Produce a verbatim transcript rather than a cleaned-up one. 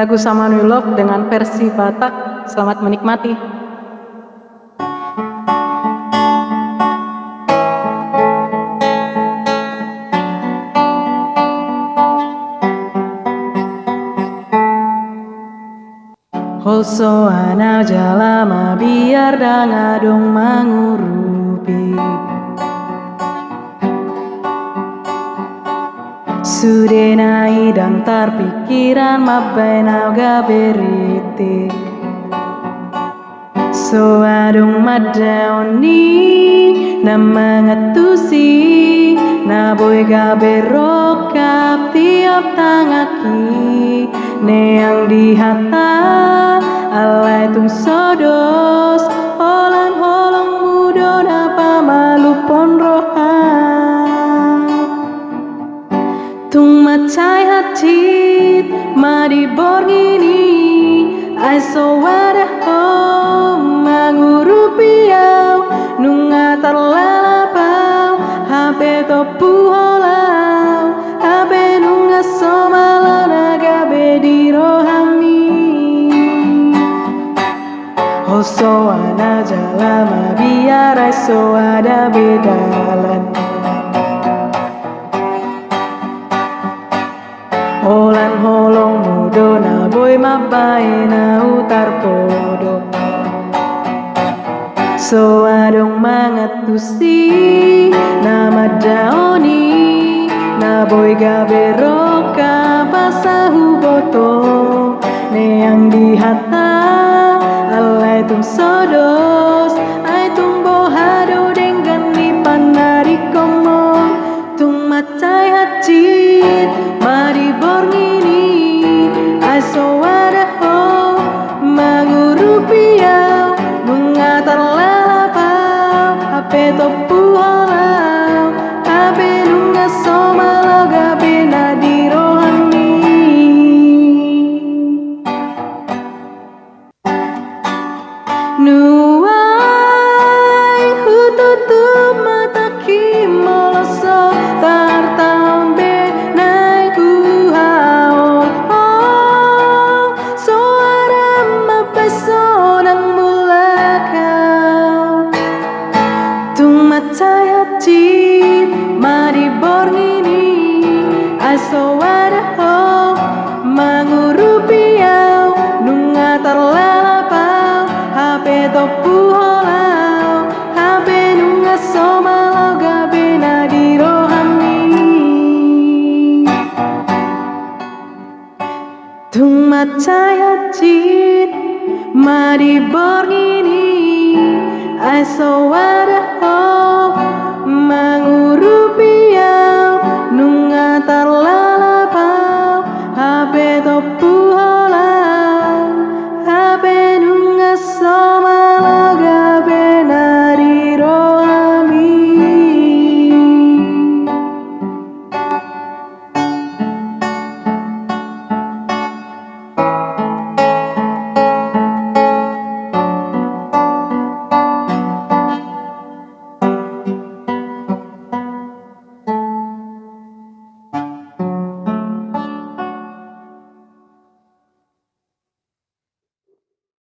Lagu Sama Nu I Love dengan versi Batak. Selamat menikmati. Ho soana jala mabiar ndang adong mangurupi. Sude na i ndang tarpikiran mambaen au gabe rintik. So adong mandaon i na mangantusi, na boi gabe rongkap tiop tanganki. Neang di hata alai tung so dos, holan holongmu do na pamalumhon roha. Tung mansai hansit ma di borngin i, ai so adong ho mangurupi au, nunga tarlalap au, hape tompu ho laho, hape nunga somal au na gabe di rohami. Ho soana jala mabiar ai so ada be dalan. Holan holongmu do na boi mambaen au tarpodo. So adong mangantusi na mandaon i, na boi gabe rongkap asa huboto. Neang di hata alai tung so dos, ai tung boha do denggan ni panarihonmon. Tung mansai hansit ma di borngin i, ai so adong ho mangurupi au, nunga tarlalap au, hape tompu ho laho, hape nunga somal au gabe na di rohami. Nuaeng hututup matangki molo so tartaon be naeng huhaholhon. So adong mambaen sonang mulak au. Tung mansai hansit ma di borngin i, ai so adong ho mangurupi au, nunga tarlalap au, hape tompu ho laho, hape nunga somal au gabe na di rohami. Tung mansai hansit ma di borngin i, ai so adong ho mangu-